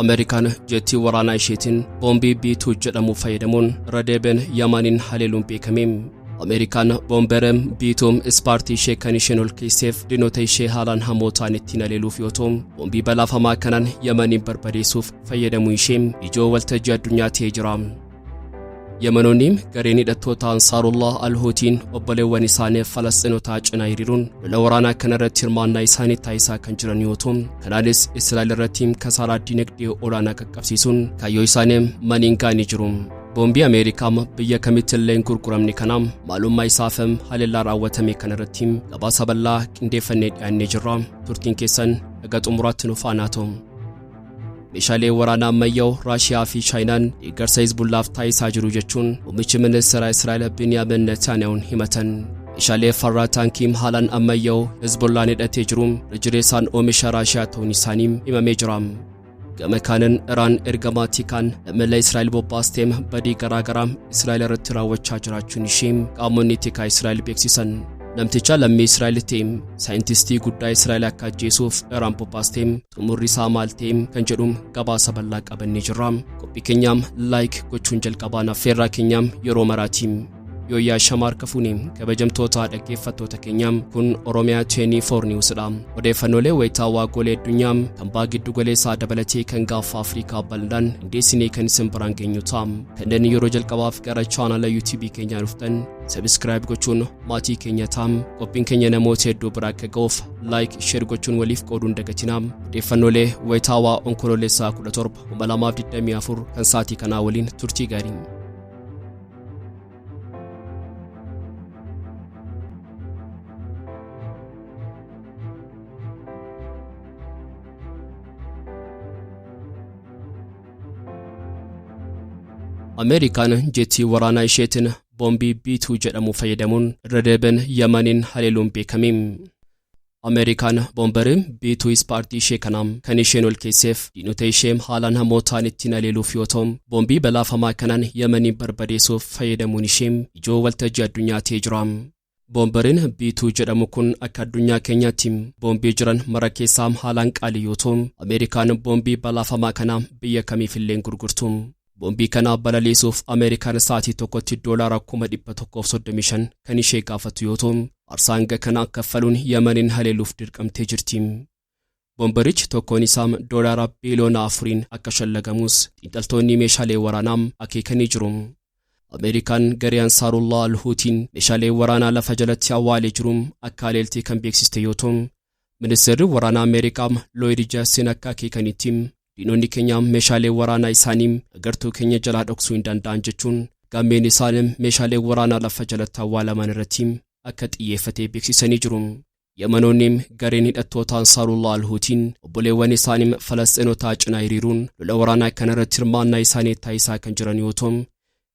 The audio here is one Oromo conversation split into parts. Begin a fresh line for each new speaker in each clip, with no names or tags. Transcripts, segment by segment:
Ameerikaan jeettii waraanaa isheetiin boombii B2 jedhamu fayyadamuun irra deebiin Yamaniin haleeluun beekame. Ameerikaan boomberem B2 ispaartii ishee kan isheen ol keesseef diinota ishee haalaan hamoo ta'an ittiin haleeluuf yoo ta'u, boombii balaafamaa kanaan Yamaniin barbadeessuuf fayyadamuu ishee ijoo waltajjii addunyaa ta'ee jira. Yamanoonni gareen hidhattoota Ansaarullah Alhuutiin obboleewwan isaanii Falasxiinotaa cinaa hiriiruun lola waraanaa kanarratti hirmaannaa isaanii taasisaa kan jiran yoo ta'u, kanaanis Israa'el irratti kasaaraa dinagdee olaanaa qaqqabsiisuun kaayyoo isaanii maniin ga'anii jiru. Boombii Ameerikaa biyya kamitti illee hin gurguramne kana maalummaa isaaf haleellaa raawwatame kanarratti gabaasa bal'aa qindeeffannee dhiyaannee jirra. Turtiin keessan haga xumuraatti nu faana ta'u. Meeshaalee waraanaa ammayyaa Raashiyaa fi Chaayinaan deeggarsa Hizbullaaf taasisaa jiru jechuun muummichi ministeera Israa'el Biniyaamin Netanyahuun himatan. Meeshaalee farra taankii haalaan ammayyaa Hizbullaan hidhatee jiru jireessaan oomisha Raashiyaa ta'uun isaanii himamee jira. Gama kaaniin Iraan ergamaa tikaan lammiilee Israa'el bobbaasteem badii garaagaraa Israa'el irratti raawwachaa jiraachuun ishee qaamonni tikaa Israa'el beeksisan. Namticha lammii Israa'el ta'e saayintistii guddaa Israa'el akka ajjeesuuf Iraan bobbaasteem xumurri isaa maal ta'e kan jedhu gabaasa bal'aa qabannee jirra. Qophii keenyaam like gochuun jalqabaan affeerraa keenyaam yeroo maraatiin. Yooyyaa shamaar kafuuni kabajamtoota dhaggeeffattoota keenyaam, kun Oromiyaa 24 Newsdha. Odeeffannoolee wayitaawaa golee addunyaa kan baha giddu galeessaa dabalatee kan gaafa Afrikaa bal'aan qindeessinee kan isin biraan geenyu ta'a. Kanneen yeroo jalqabaaf gara chaanala YouTube keenyaa dhuftan subscribe gochuun maatii keenya ta'a. Qophiin keenya namoota hedduu bira akka ga'uuf like, share gochuun waliif qooduun dagatinaa. Odeeffannoolee wayitaawaa Onkoloolessaa 17 2024 kan sa'aatii kanaa waliin turtii gaarii. Ameerikaan jeettii waraanaa isheetiin boombii B2 jedhamu fayyadamuun irra deebiin Yamaniin haleeluun beekame. Ameerikaan boombarii B2 ispaartii ishee kanaam kan isheen ol keesseef diinota ishee haalaan hamoo ta'an ittiin haleeluuf yoo ta'u, boombii balaafamaa kanaan Yamaniin barbadeessuuf fayyadamuun ishee ijoo waltajjii addunyaa ta'ee jira. Boombariin B2 jedhamu kun akka addunyaa keenyaatti boombii jiran mara keessaa haalaan qaalii yoo ta'u, Ameerikaan boombii balaafamaa kana biyya kamiifillee gurgurtu. Boombii kana balaliisuuf Ameerikaan sa'aatii tokkotti doolaara 135,000 kan ishee gaafatu yoo ta'u, aarsaa hanga kana kaffaluun Yamaniin haleeluuf dirqamtee jirti. Boombarichi tokkoon isaa doolaara biiliyoona 4n akka shallagamus xiinxaltoonni meeshaalee waraanaa akeekanii jiru. Ameerikaan garee Ansaarullah Alhuutiin meeshaalee waraanaa lafa jalatti awwaalee jiru akka haleeltee kan beeksiste yoo ta'u, ministeerri waraanaa Ameerikaa Looyid Jaasin akka akeekanitti, diinonni keenya meeshaalee waraanaa isaanii agartuu keenya jalaa dhoksuu hin danda'an jechuun gammeen isaanii meeshaalee waraanaa lafa jalatti awwaalaman irratti akka xiyyeeffatee beeksisanii jiru. Yamanoonni gareen hidhattoota Ansaarullah Alhuutiin obboleewwan isaanii Falasxiinotaa cinaa hiriiruun lola waraanaa kanarratti hirmaannaa isaanii taasisaa kan jiran yoo ta'u,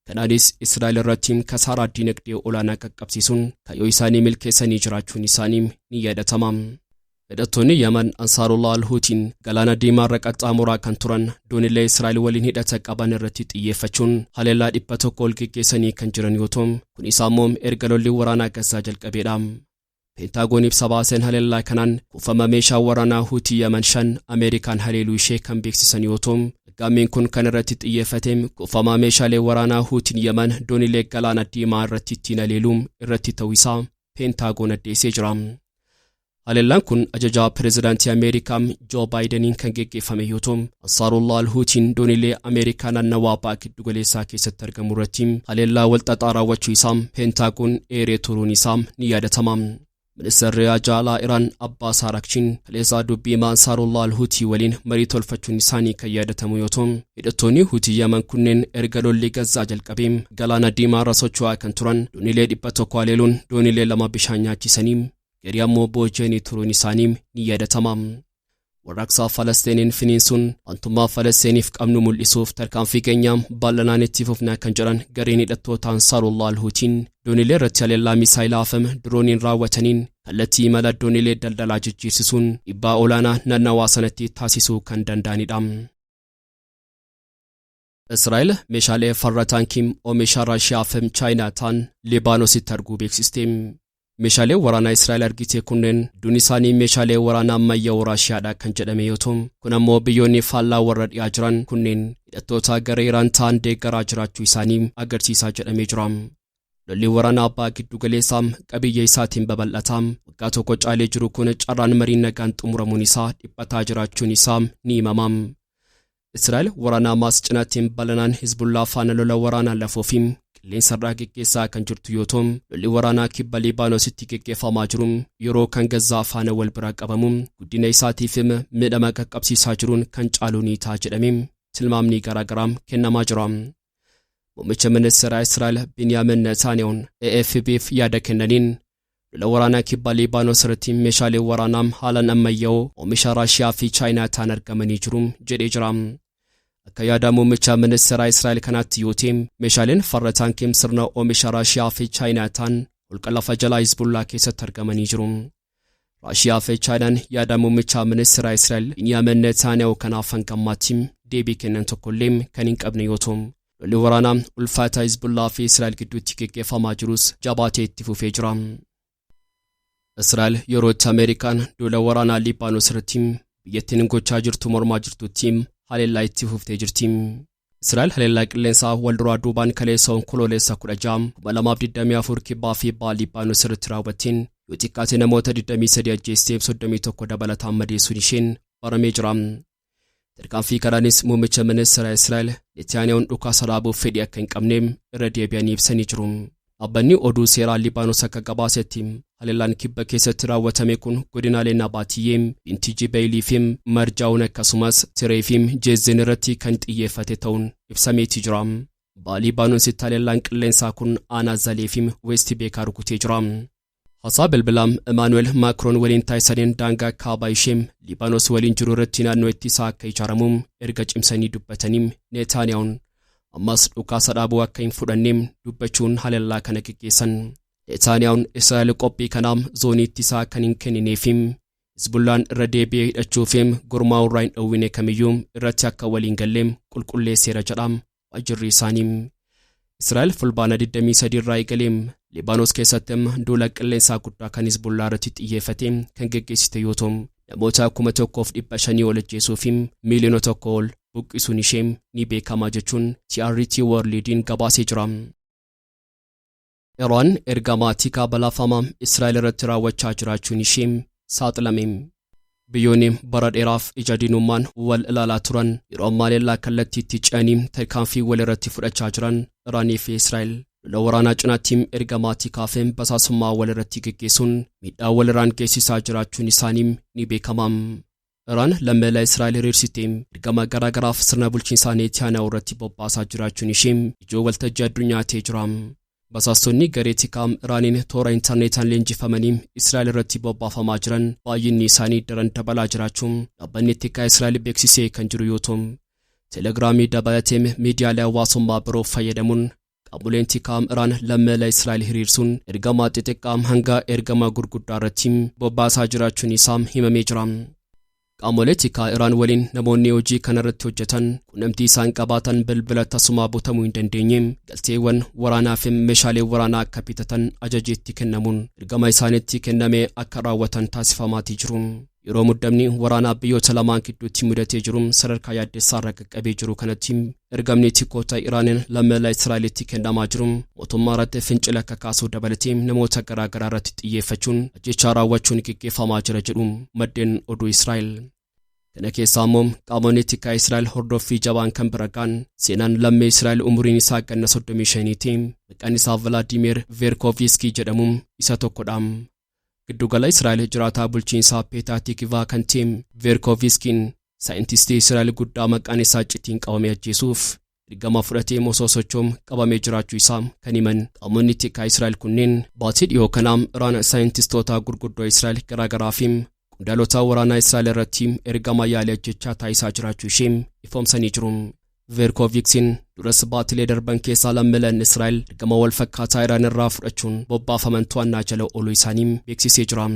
kanaanis Israa'el irratti kasaaraa dinagdee olaanaa qaqqabsiisuun kaayyoo isaanii milkeessanii jiraachuun isaanii ni yaadatama. Hidhattoonni Yaman Ansaarullah Alhuutiin galaana Diimaarra qaxxaamuraa kan turan doonilee Israa'el waliin hidhata qaban irratti xiyyeeffachuun haleellaa 100 ol geggeessanii kan jiran yoo ta'u, kun isaa immoo erga lolli waraanaa Gazaa jalqabeedha. Peentaagoon ibsa baaseen haleellaa kanaan kuufama meeshaa waraanaa Huutii Yaman 5 Ameerikaan haleeluu ishee kan beeksisan yoo ta'u, aggaammiin kun kan irratti xiyyeeffate kuufama meeshaalee waraanaa Huutiin Yaman doonilee galaana Diimaa irratti ittiin haleeluu irratti ta'uu isaa Peentaagoon addeessee jira. Haleellaan kun ajajaa pireezidaantii Ameerikaa Joo Baayideniin kan geggeeffame yoo ta'u, Ansaarullah Alhuutiin doonilee Ameerikaa naannawaa ba'a giddugaleessaa keessatti argamu irratti haleellaa walxaxaa raawwachuu isaa Peentaagoon eeree turuun isaa ni yaadatama. Ministeerri Haajaa Iraan Abbaas Araakchiin kaleessaa dubbii himaa Ansaarullah Alhuutii waliin marii tolfachuun isaanii kan yaadatamu yoo ta'u, hidhattoonni Huutii Yaman kunneen erga lolli Gazaa jalqabee galaana Diimaa irra socho'aa kan turan doonilee 100 haleeluun doonilee 2 bishaan nyaachisanii garii ammoo booji'anii turuun isaanii ni yaadatama. Warraaqsa Falasteeniin finiinsuun aantummaa Falasteeniif qabnu mul'isuuf tarkaanfii keenya bal'inaan itti fufnaa kan jedhan gareen hidhattoota Ansaarullah Alhuutiin doonilee irratti haleellaa misaayilaa fi dirooniin raawwataniin kallattii imala doonilee daldalaa jijjiirsisuun dhiibbaa olaanaa naannawaa sanatti taasisuu kan danda'anidha. Israa'el meeshaalee farra taankii oomisha Raashiyaa fi Chaayinaa ta'an Libaanoositti arguu beeksiste. Meeshaalee waraanaa Israa'el argite kunneen hedduun isaanii meeshaalee waraanaa ammayyaa Raashiyaadha kan jedhame yoo ta'u, kun ammoo biyyoonni faallaa warra dhiyaa jiran kunneen hidhattoota gara Iraan ta'an deeggaraa jiraachuu isaanii agarsiisaa jedhamee jira. Lolli waraanaa abbaa giddu galeessaa qabiyyee isaatiin babal'ataa waggaa tokko caalee jiru kun carraan marii nagaan xumuramuun isaa dhiphataa jiraachuun isaa ni himama. Israa'el waraana Hamaas cinaatti balanaan Hizbullaa faana lola waraanaa lafoo fi qilleensarraa geggeessaa kan jirtu yoo ta'u, lolli waraanaa kibba Libaanoositti geggeeffamaa jiru yeroo kan Gazaa faana wal bira qabamu guddina isaatiif miidhama qaqqabsiisaa jiruun kan caalu ni ta'a jedhamee tilmaamni garaagaraa kennamaa jira. Muummicha ministeeraa Israa'el Biniyaamin Netanyahuun AFP'f yaada kennaniin, lola waraanaa kibba Libaanoos irratti meeshaalee waraanaa haalaan ammayyaa'oo oomisha Raashiyaa fi Chaayinaa ta'an argamanii jiru jedhee jira. Akka yaada muummicha ministeeraa Israa'el kanaatti yoo ta'e, meeshaaleen farra taankii sirna oomisha Raashiyaa fi Chaayinaa ta'an holqa lafa jalaa Hizbullaa keessatti argamanii jiru. Raashiyaa fi Chaayinaan yaada muummicha ministeeraa Israa'el Biniyaamin Netanyahu kanaaf hanga ammaatti deebii kennan tokkollee kan hin qabne yoo ta'u, lolli waraanaa ulfaataa Hizbullaa fi Israa'el gidduutti geggeeffamaa jirus jabaatee itti fufee jira. Israa'el yeroo itti Ameerikaan duula waraanaa Libaanoos irratti biyyattiin gochaa jirtu mormaa jirtutti haleellaa itti fuftee jirti. Israa'el haleellaa qilleensaa wal duraa duubaan kaleessa Onkoloolessa 16, 2024 kibbaa fi baha Libaanoos irratti raawwatteen yoo xiqqaate namoota 23 ajjeestee 31 dabalataan madeessuun isheen baramee jira. Tarkaanfii kanaanis muummicha ministeera Israa'el Netanyahuun dhukaasa dhaabuuf fedhii akka hin qabne irra deebi'anii ibsanii jiru. Dhaabbanni oduu seeraa Libaanos akka gabaasetti, haleellaan kibba keessatti raawwatame kun godinaalee Nabaatiyyee, Binti Jibeelii fi Marjaa'uun akkasumas Tiree fi Jeezzeen irratti kan xiyyeeffate ta'uun ibsameeti jira. Baha Libaanoositti haleellaan qilleensaa kun aanaa Zalee fi Weesti Beekaa rukutee jira. Haasaa bilbilaa Emaanu'eel Maakroon waliin taasisaniin daangaa kaabaa ishee Libaanoos waliin jiru irratti naannoo ittisaa akka ijaaramu erga cimsanii dubbatanii, Neetaaniyahuun ammas dhukaasa dhaabuu akka hin fudhanne dubbachuun haleellaa kana geggeessan. Neetaaniyahuun Israa'el qophii kanaaf zoonii ittisaa kan hin kennineef Hizbullaan irra deebi'ee hidhachuuf gurmaa'uu irraa hin dhowwine kamiyyuu irratti akka waliin gallee qulqulleesseera jedha waajjirri isaanii. Israa'el Fulbaana 23 irraa eegalee Libaanoos keessatti duula qilleensaa guddaa kan Hizbullaa irratti xiyyeeffate kan geggeessite yoo ta'u, namoota 1,500 ol ajjeesuu fi miiliyoona 1 ol buqqisuun ishee ni beekama jechuun TRT Worldiin gabaasee jira. Iraan ergamaa tikaa balaafamaa Israa'el irratti raawwachaa jiraachuun ishee saaxilame. Biyyoonni bara dheeraaf ija diinummaan wal ilaalaa turan yeroo ammaa leellaa kallattiitti ce'anii tarkaanfii wal irratti fudhachaa jiran Iraanii fi Israa'el lola waraanaa cinaatti ergamaa tikaa fi basaasummaa wal irratti geggeessuun miidhaa walirraan geessisaa jiraachuun isaanii ni beekama. Iraan lammiilee Israa'el hiriirsitee ergama garaagaraaf sirna bulchiinsaa Netanyahu irratti bobbaasaa jiraachuun ishee ijoo waltajjii addunyaa ta'ee jira. Basaastonni garee tikaa Iraaniin toora intarneetaan leenjifamanii Israa'el irratti bobbaafamaa jiran baay'inni isaanii daran dabalaa jiraachuun dhaabbanni tikaa Israa'el beeksisee kan jiru yoo ta'u, Telegiraamii dabalatee miidiyaalee hawaasummaa biroo fayyadamuun qaamoleen tikaa Iraan lammiilee Israa'el hiriirsuun ergama xixiqqaa hanga ergama gurguddaa irratti bobbaasaa jiraachuun isaa himamee jira. Qaamolee tikaa Iraan waliin namoonni hojii kanarratti hojjetan quunnamtii isaan qabaatan bilbila tasumaa butamuu hin dandeenye, galteewwan waraanaa fi meeshaalee waraanaa akka bitatan ajajiitti kennamuun ergama isaanitti kenname akka raawwatan taasifamaatii jiru. Yeroo muddamni waraanaa biyyoota lamaan gidduutti mudatee jiru sadarkaa yaaddessaa irra qaqqabee jiru kanatti, ergamni tikoota Iraaniin lammiilee Israa'elitti kennamaa jiru mootummaa irratti fincila akka kaasuu dabalatee namoota garaagaraa irratti xiyyeeffachuun ajjechaa raawwachuun geggeeffamaa jira jedhu maddeen oduu Israa'el. Kana keessaa immoo qaamonni tikaa Israa'el hordoffii jabaan kan bira ga'an seenaan lammii Israa'el umuriin isaa ganna 35ti maqaan isaa Vilaadiimiir Veerkooviskii jedhamu isa tokkodha. Giddugala Israa'el jiraataa bulchiinsaa Peetaa Tikivaa kan ta'e Veerkooviskiin saayintistii Israa'el guddaa maqaan isaa iccitiin qabamee ajjeesuuf ergama fudhatee osoo sochoom qabamee jiraachuu isaa kan himan qaamonni tikaa Israa'el kunneen, baatii dhiyoo kanaa Iraan saayintistoota gurguddoo Israa'el garaagaraa fi qondaalota waraanaa Israa'el irratti ergama yaalii ajjechaa taasisaa jiraachuu ishee ifoomsanii jiru. Veerkooviksiin duras baatilee darban keessaa lammiileen Israa'el ergama wal fakkaataa Iraan irraa fudhachuun bobbaafaman to'annaa jala ooluu isaanii beeksisee jira.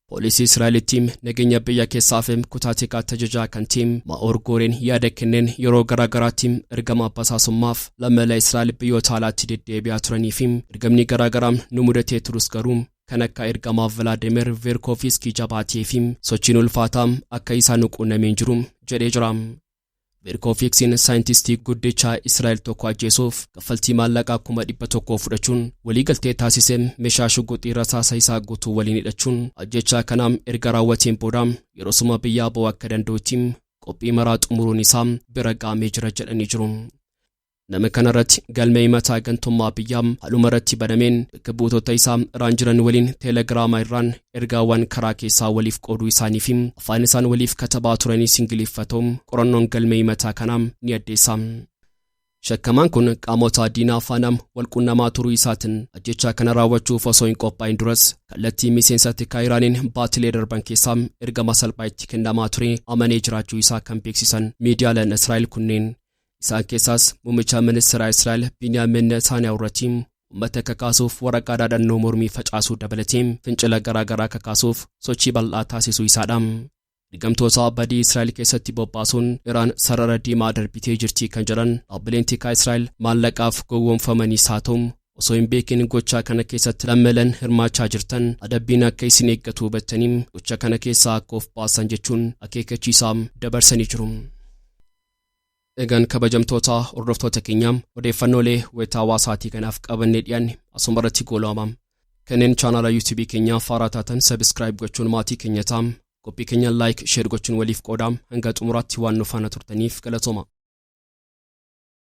Poolisii Israa'elitti nageenya biyya keessaaf kutaa tikaatti ajajaa kan ta'e Ma'oor Gooreen yaada kenneen yeroo garaagaraatti ergama basaasummaaf lammiilee Israa'el biyyoota alaatti deddeebi'aa turanii fi ergamni garaagaraa nu mudatee turus garuu kan akka ergamaa Vilaadimir Veerkoofiskii jabaatee fi sochiin ulfaataa akka isaan nu quunnameen jiru jedhee jira. Veerkoofiksiin saayintistii guddicha Israa'el tokko ajjeesuuf kaffaltii maallaqaa 100,000 fudhachuun waliigaltee taasisee meeshaa shuguxii rasaasa isaa guutuu waliin hidhachuun ajjechaa kanaam erga raawwateen booda yeroo biyyaa ba'uu akka danda'utti qophii maraa xumuruun isaa bira ga'amee jira jedhanii jiru. Nama kanarratti galmee himataa gantummaa biyyaa haaluma irratti banameen bakka buutota isaa irraan jiran waliin teelegiraama irraan ergaawwan karaa keessaa waliif qooduu isaanii fi afaan isaan waliif katabaa turanii ingiliffatoom qorannoon galmee himataa kanaa ni addeessa. Shakkamaan kun qaamota diinaa faana walqunnamaa turuu isaatiin ajjechaa kana raawwachuuf osoo hin qophaa'in duras kallattii miseensa tikaa Iraaniin baatilee darban keessaa ergama salphaa itti kennamaa ture amanee jiraachuu isaa kan beeksisan miidiyaaleen Israa'el kunneen. Isaan keessaas muummicha ministeera Israa'el Binyaamin Netanyahu irratti uummata kakaasuuf waraqaa dhaadannoo mormii facaasuu dabalatee fincila garaagaraa kakaasuuf sochii bal'aa taasisuu isaadha. Ergamtoota badii Israa'el keessatti bobbaasuun Iraan sarara diimaa darbitee jirti kan jedhan dhaabbileen tikaa Israa'el maallaqaaf gowwoomfamanii haa ta'u osoo hin beekin gochaa kana keessatti lammiileen hirmaachaa jirtan adabbiin akka isin eeggatu hubattanii gocha kana keessaa akka of baasan jechuun akeekkachiisaa dabarsanii jiru. Egaan kabajamtoota hordoftoota keenyaa, odeeffannoolee wayitaa hawaasaatii kanaaf qabannee dhiyaanne asuma irratti goolabama. Kanneen chaanaala yuutuubii keenyaa faaraa taatan subscribe gochuun maatii keenya ta'aa. Qophii keenya like, share gochuun waliif qoodaa. Hanga xumuraatti waan nu faana turtaniif galatooma.